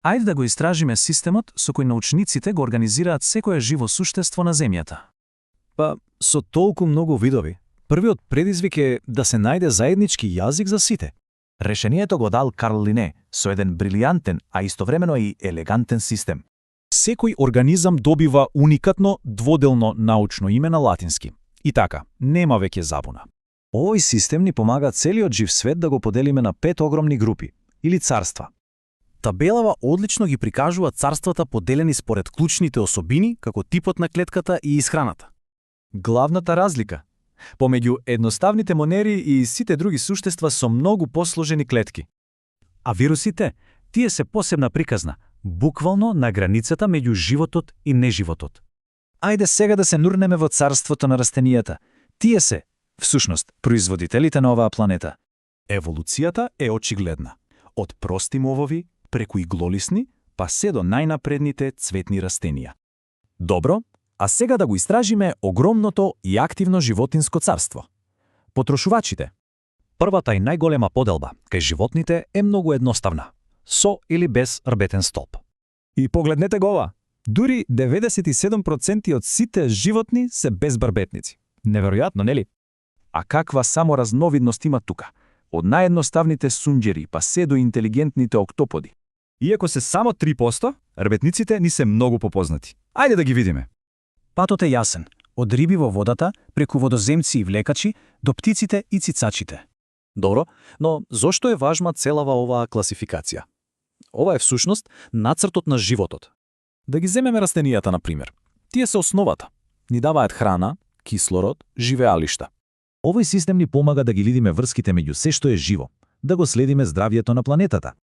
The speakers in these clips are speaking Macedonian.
Ајде да го истражиме системот со кој научниците го организираат секое живо суштество на земјата. Па, со толку многу видови, првиот предизвик е да се најде заеднички јазик за сите. Решението го дал Карл Лине со еден брилијантен, а истовремено и елегантен систем. Секој организам добива уникатно дводелно научно име на латински. И така, нема веќе забуна. Овој систем ни помага целиот жив свет да го поделиме на 5 огромни групи, или царства. Табелава одлично ги прикажува царствата поделени според клучните особини, како типот на клетката и исхраната. Главната разлика помеѓу едноставните монери и сите други суштества со многу посложени клетки. А вирусите, тие се посебна приказна, буквално на границата меѓу животот и неживотот. Ајде сега да се нурнеме во царството на растенијата. Тие се, всушност, производителите на оваа планета. Еволуцијата е очигледна. Од прости мовови, преку иглолисни, па се до најнапредните цветни растенија. Добро, а сега да го истражиме огромното и активно животинско царство. Потрошувачите. Првата и најголема поделба кај животните е многу едноставна. Со или без рбетен столб. И погледнете го ова. Дури 97% од сите животни се безбарбетници. Неверојатно, нели? А каква само разновидност има тука? Од наједноставните сунџери па се до интелигентните октоподи. Иако се само 3%, рбетниците ни се многу попознати. Ајде да ги видиме. Патот е јасен. Од риби во водата, преку водоземци и влекачи, до птиците и цицачите. Добро, но зошто е важна целава оваа класификација? Ова е всушност нацртот на животот. Да ги земеме растенијата, на пример. Тие се основата. Ни даваат храна, кислород, живеалишта. Овој систем ни помага да ги видиме врските меѓу се што е живо, да го следиме здравието на планетата.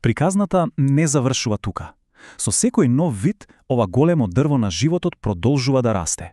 Приказната не завршува тука. Со секој нов вид, ова големо дрво на животот продолжува да расте.